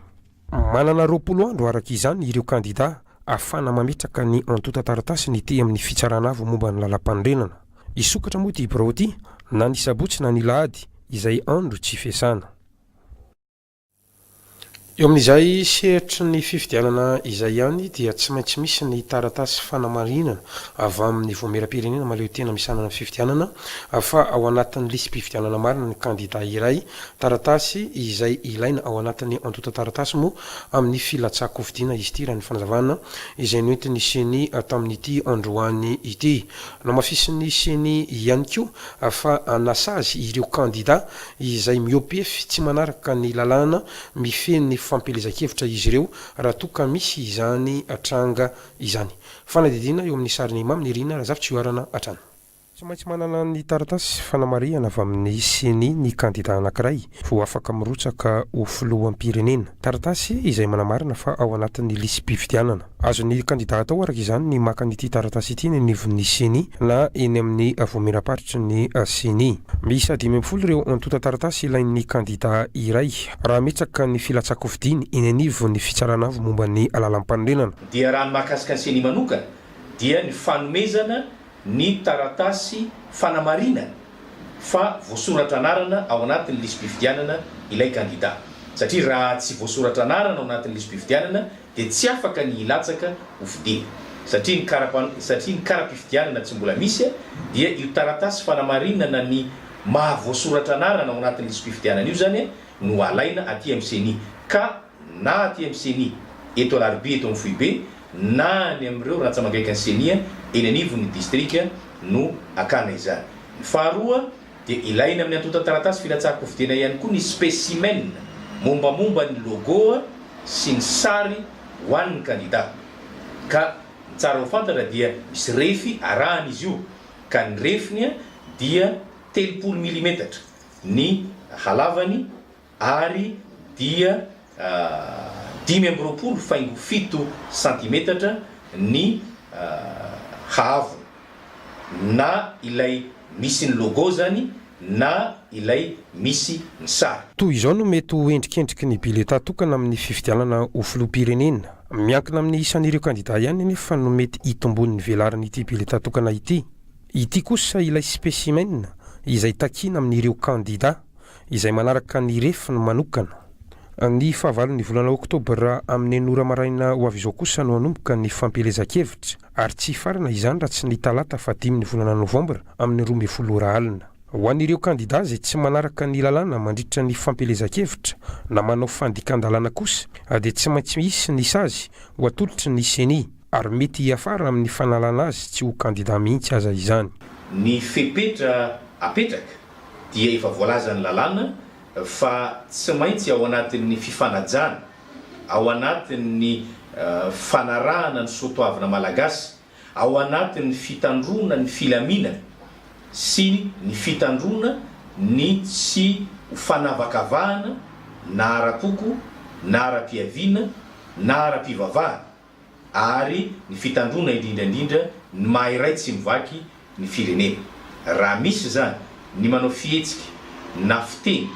Manana 20 andro araka izany ireo kandidà ahafahana mametraka ny antontan-taratasiny ety amin'ny Fitsarana Avo momba ny Lalàmpanorenana. Hisokatra moa ity birao ity na ny sabotsy na ny lahady izay andro tsy fiasana. Eo amin'izay sehatry ny fifidianana izay ihany dia tsy maintsy misy ny taratasy fanamarinana avy amin'ny Vaomieram-pirenena mahaleo tena misahana ny fifidianana fa ao anatin'ny lisi-pifidianana marina ny kandida iray. Taratasy izay ilaina ao anatin'ny antontan-taratasy moa amin'ny filatsahan-kofidina izy ity raha ny fanazavana izay noentin'ny Ceni tamin'ity androany ity. Nohamafisin'ny Ceni ihany koa fa hanasazy ireo kandida izay mihoa-pefy tsy manaraka ny lalàna mifehy ny fampielezan-kevitra izy ireo raha toa ka misy izany tranga izany. Fanadihadiana eo amin'ny sarin'i Mamy Nirina Razafitsihoarana hatrany. Tsy maintsy manana ny taratasy fanamarihana avy amin'ny Ceni ny kandida anankiray vao afaka mirotsaka ho filoham-pirenena. Taratasy izay manamarina fa ao anatin'ny lisi-pifidianana. Azon'ny kandida atao araka izany ny maka an'ity taratasy ity eny anivon'ny Ceni na eny amin'ny vaomieram-paritry ny Ceni. Miisa 15 ireo antontan-taratasy ilain'ny kandida iray raha hametraka ny filatsahan-kofidiny eny anivon'ny Fitsarana Avo momba ny Lalàmpanorenana. Dia raha ny mahakasika ny Ceni manokana dia ny fanomezana ny taratasy fanamarinana fa voasoratra anarana ao anatin'ny lisi-pifidianana ilay kandida satria raha tsy voasoratra anarana ao anatin'ny lisi-pifidianana dia tsy afaka ny hilatsaka ho fidiana satria ny kara satria ny kara-pifidianana tsy mbola misy dia io taratasy fanamarinana ny maha voasoratra anarana ao anatin'ny lisi-pifidianana io izany no alaina aty amin'ny ceni ka na aty amin'ny ceni eto Alarobia eto amin'ny foibe na any amin'ireo rantsamangaikan'ny ceni eny anivon'ny distrika no akana izany. Ny faharoa. Dia ilaina amin'ny antontan-taratasy filatsahan-kofidina ihany koa ny specimen mombamomba ny logo sy ny sary ho an'ny kandida. Ka ny tsara ho fantatra dia misy refy arahana izy io, ka ny refiny dia 30 milimetatra ny halavany ary dia 25 faingo 7 santimetatra ny haavony. Na ilay misy ny logo zany na ilay misy ny sary. Toy izao no mety ho endrikendriky ny biletà tokana amin'ny fifidianana ho filoham-pirenena. Miankina amin'ny isan'ireo kandidà ihany anefa no mety hitomboan'ny velaran'ity biletà tokana ity. Ity kosa ilay spécimen izay takiana amin'ireo kandidà. izay manaraka ny refiny manokana. Ny fahavalon'ny volana oktobra amin'ny enina ora maraina ho avy izao kosa no hanomboka ny fampielezan-kevitra ary tsy hifarana izany raha tsy ny talata fahadimin'ny volana novambra amin'ny 12 ora alina. Ho an'ireo kandidà izay tsy manaraka ny lalàna mandritra ny fampielezan-kevitra na manao fandikan-dalàna kosa dia tsy maintsy hisy ny sazy ho atolotry ny Ceni ary mety hiafara amin'ny fanalana azy tsy ho kandidà mihitsy aza izany. Ny fepetra apetraka dia efa voalazan'ny lalàna fa tsy maintsy ao anatin'ny fifanajana, ao anatin'ny fanarahana ny soatoavina malagasy, ao anatin'ny fitandroana ny filaminana sy ny fitandroana ny tsy ho fanavakavahana na ara-poko na ara-piaviana na ara-pivavahana. ary ny fitandroana indrindra indrindra ny maha iray tsy mivaky ny firenena. Raha misy izany ny manao fihetsika na fiteny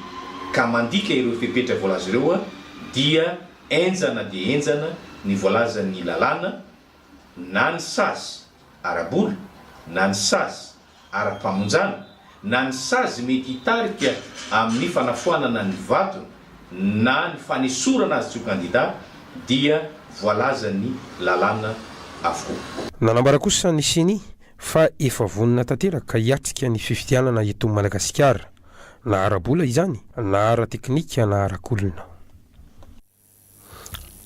ka mandika ireo fepetra voalaza ireo dia henjana dia henjana ny voalazan'ny lalàna na ny sazy ara-bola na ny sazy ara-pamonjana na ny sazy mety hitarika amin'ny fanafoanana ny vatony na ny fanesorana azy tsy ho kandida dia voalazan'ny lalàna avokoa. Nanambara kosa ny Ceni fa efa vonona tanteraka hiatrika ny fifidianana eto Madagasikara, na ara-bola izany, na ara-teknika na arak'olona.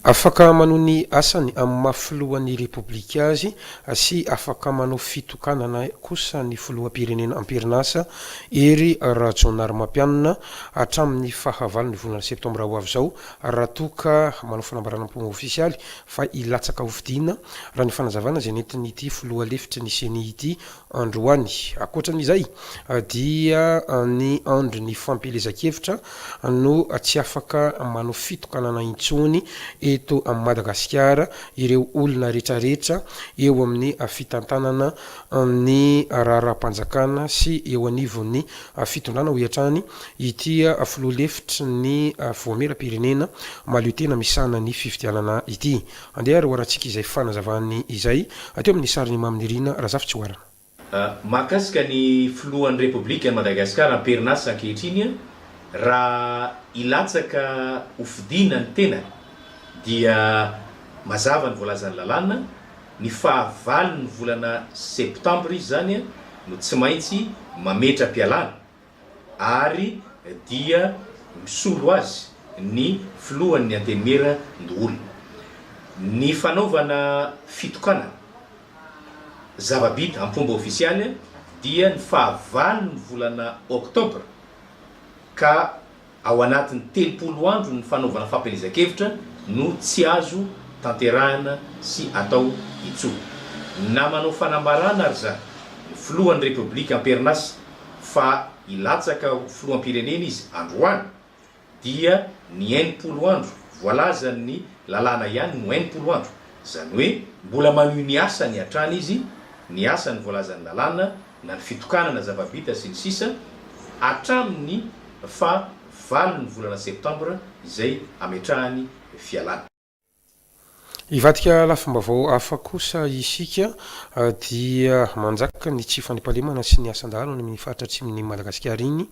Afaka manohy ny asany amin'ny maha filohan'ny Repoblika azy sy afaka manao fitokanana kosa ny filoham-pirenena am-perinasa Hery Rajaonarimampianina hatramin'ny fahavalon'ny volana septambra ho avy izao raha toa ka manao fanambarana am-pomba ofisialy fa hilatsaka hofidiana, raha ny fanazavana izay nentin'ity filoha lefitry ny Ceni ity androany. Ankoatran'izay dia ny andron'ny fampielezan-kevitra no tsy afaka manao fitokanana intsony eto Madagasikara ireo olona rehetrarehetra eo amin'ny fitantanana ny raharaham-panjakana sy eo anivon'ny fitondrana, hoy hatrany ity filoha lefitry ny Voamieram-pirenena mahaleo tena misahana ny fifidianana ity. Andeha ary hoarantsika izay fanazavany izay teo amin'ny sarin'i Maminirina Razafitsihoarana. Mahakasika ny filohan'ny Repoblikan'i Madagasikara am-perinasa ankehitriny, raha hilatsaka hofidiana ny tenany dia mazava ny voalazan'ny lalàna, ny fahavalon'ny volana septambra izy izany no tsy maintsy mametra-pialana. ary dia misolo azy ny filohan'ny Antenimierandoholona. Ny fanaovana fitokanana zava-bita am-pomba ofisialy dia ny fahavalon'ny volana oktobra ka ao anatin'ny 30 andro ny fanaovana fampielezan-kevitra no tsy azo tanterahina sy atao intsony. Na manao fanambarana ary izany ny filohan'ny Repoblika am-perinasa fa hilatsaka ho filoham-pirenena izy androany dia ny 60 andro voalazan'ny lalàna ihany no 60 andro, izany hoe mbola manohy ny asany hatrany izy, ny asany voalazan'ny lalàna na ny fitokanana zava-bita sy ny sisa hatramin'ny faha valon'ny volana septambra izay ametrahany fialana. Hivadika lafim-baovao hafa kosa isika dia manjaka ny tsy fandriampahalemana sy ny asan-dahalo any amin'ny faritra atsimon'i Madagasikara iny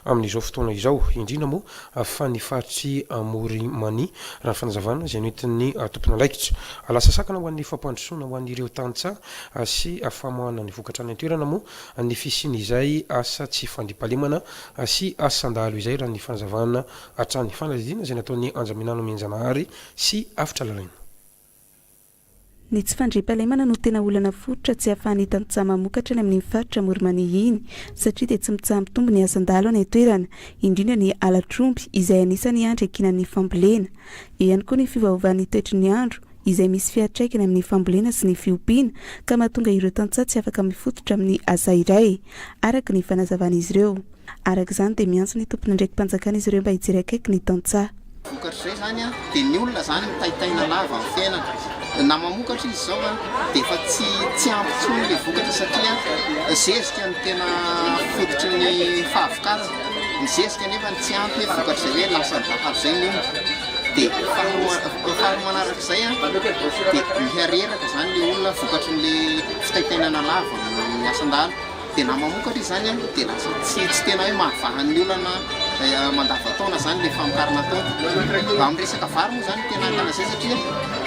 amin'izao fotoana izao, indrindra moa fa ny faritr'i Amorimania, raha ny fanazavana izay noentin'ny tompon'andraikitra. Lasa sakana ho an'ny fampandrosoana ho an'ireo tantsaha sy famoahana ny vokatra any an-toerana moa ny fisian'izay asa tsy fandriampahalemana sy asan-dahalo izay, raha ny fanazavana hatrany. Fanadihadiana izay nataon'i Anjaminano Mianjanahary sy Avotra Lalaina. Ny tsy fandriampahalemana no tena olana fototra tsy ahafahan'ny tantsaha mamokatra any amin'iny faritra Amoron'i-Mania iny satria dia tsy mitsaha-mitombo ny asan-dahalo any an-toerana, indrindra ny halatr'omby izay anisan'ny andry iankinan'ny fambolena. Eo ihany koa ny fiovaovan'ny toetry ny andro izay misy fiantraikany amin'ny fambolena sy ny fiompiana ka mahatonga ireo tantsaha tsy afaka mifototra amin'ny asa iray, araka ny fanazavan'izy ireo. Araka izany dia miantso ny tompon'andraiki-panjakana izy ireo mba hijery akaiky ny tantsaha. Vokatr'izay izany dia ny olona izany mitaitaina lava amin'ny fiainana. Na mamokatra izy izao dia efa tsy tsy ampy intsony ilay vokatra satria zezika no tena fototry ny fahavokarana. Ny zezika anefa tsy ampy vokatr'izay hoe lasan'ny dahalo izay ny omby. Dia faharoa faharoa manarak'izay dia miha-reraka izany ilay olona vokatry ny fitaitainana lava amin'ny asan-dahalo. Dia na mamokatra izy izany dia lasa tsy tsy tena hoe mahavaha ny olana mandavantaona izany ilay famokarana ataony. Amin'ny resaka vary moa izany tena ahitana izay satria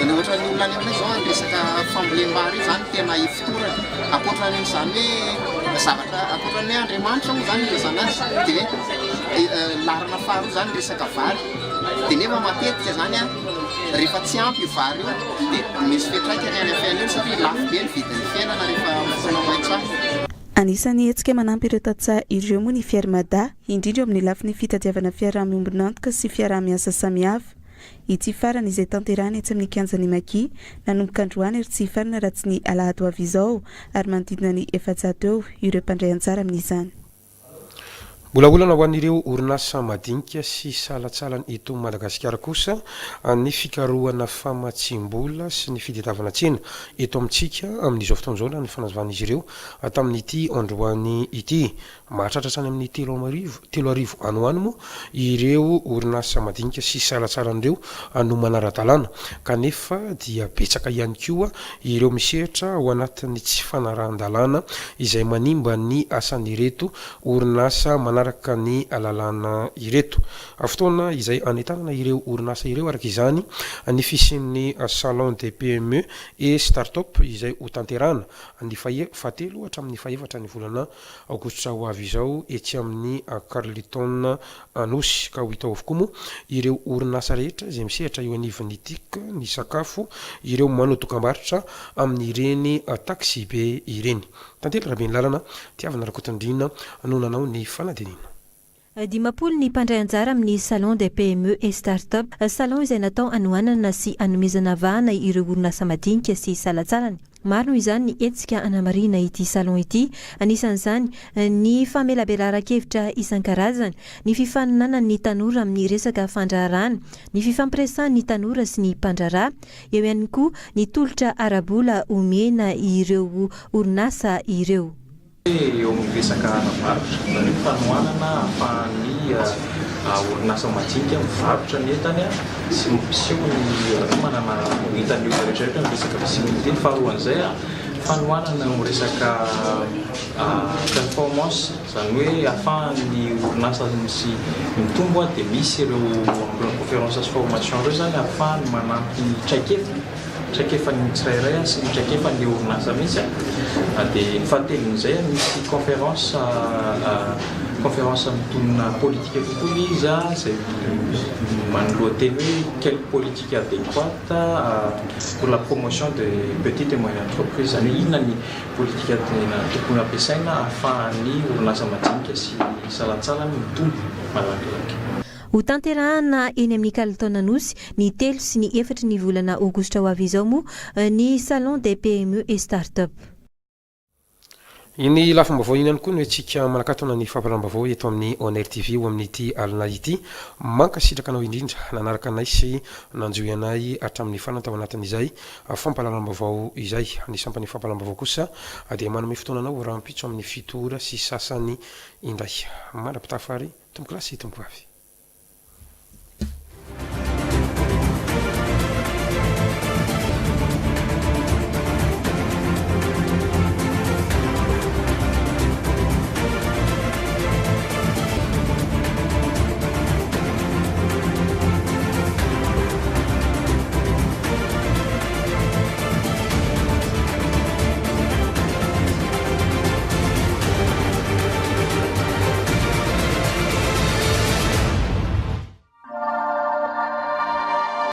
ny ohatran'ny olona any aminay izao ny resaka fambolem-bary io izany tena ifotorany. Ankoatran'izany hoe zavatra ankoatran'ny hoe Andriamanitra moa izany ilazana azy dia hoe laharana faharoa izany resaka vary. Dia nefa matetika izany an, rehefa tsy ampy io vary io dia misy fiantraikany any amin'ny fiainana satria lafo be ny vidin'ny fiainana rehefa fotoana maitso ahy. Anisan'ny hetsika manampy ireo tantsaha ireo moa ny Fier Mada, indrindra eo amin'ny lafiny fitadiavana fiaraha-miombon'antoka sy fiaraha-miasa samihafa. Ity farany izay tanterahina etsy amin'ny kianjan'ny Maki, nanomboka androany ary tsy hifarana raha tsy ny alahady ho avy izao, ary manodidina ny 400 eo ireo mpandray anjara amin'izany. Mbola olana ho an'ireo orinasa madinika sy salantsalany eto Madagasikara kosa ny fikarohana famatsiam-bola sy ny fitadiavana tsena eto amintsika amin'izao fotoana izao raha ny fanazavan'izy ireo tamin'ity androany ity. Mahatratra hatrany amin'ny 33 3000 any ho any moa ireo orinasa madinika sy salantsalany ireo no manara-dalàna kanefa dia betsaka ihany koa ireo misehatra ao anatin'ny tsy fanarahan-dalàna izay manimba ny asan'ireto orinasa manaraka ny lalàna ireto. Fotoana izay anentanana ireo orinasa ireo araka izany ny fisian'ny Salon des PME et Start-up izay hotanterahana ny fahatelo hatramin'ny fahefatra ny volana Aogositra ho avy izao etsy amin'ny Carlton Anosy ka ho hita ao avokoa moa ireo orinasa rehetra izay misehatra eo anivon'ny tic, ny sakafo, ireo manao dokambarotra amin'ireny taxi-be ireny. Tantely Rabenilalana, Tiavina Rakotondriana no nanao ny fanadihadiana. 50 ny mpandray anjara amin'ny Salon des PME et Start-up, salon izay natao hanohanana sy hanomezana vahana ireo orinasa madinika sy salantsalany. Maro noho izany ny hetsika hanamarihina ity salon ity, anisan'izany ny famelabelaran-kevitra isan-karazany, ny fifaninanan'ny tanora amin'ny resaka fandraharahana, ny fifampiresahan'ny tanora sy ny mpandraharaha, eo ihany koa ny tolotra ara-bola omena ireo orinasa ireo. Eo amin'ny resaka ara-barotra, izany hoe fanohanana ahafahan'ny orinasa madinika mivarotra ny entany sy mampiseho ny manana ho hitan'ny olona rehetra rehetra ny resaka visibilité. Ny faharoan'izay, fanohanana eo amin'ny resaka performance, izany hoe ahafahan'ny orinasa misy mitombo dia misy ireo amin'ireo conférence sy formation ireo izany ahafahany manampy traikefa. traikefan'ny tsirairay sy ny traikefan'ilay orinasa mihitsy dia ny fahatelon'izay misy conférence conférence mitonona politique kokoa ilay izy izay manoloan-teny hoe quelle politique adéquate pour la promotion des petites et moyennes entreprises izany hoe inona ny politika tena tokony ampiasaina ahafahan'ny orinasa madinika sy salantsalany mitombo malakilaky. Hotanterahana eny amin'ny Carlton Anosy ny telo sy ny efatry ny volana aogositra ho avy izao moa ny Salon des PME et Start-up. Iny lafim-baovao iny ihany koa no entsika manakatona ny fampahalalam-baovao eto amin'ny Onr TV ho amin'ity alina ity. Mankasitraka anao indrindra nanaraka anay sy nanjohy anay hatramin'ny farany tao anatin'izay fampahalalam-baovao izay. Ny sampan'ny fampahalalam-baovao kosa dia manome fotoana anao rahampitso amin'ny fito ora sy sasany indray. Mandra-pitafa ary. Tompokolahy sy tompovavy.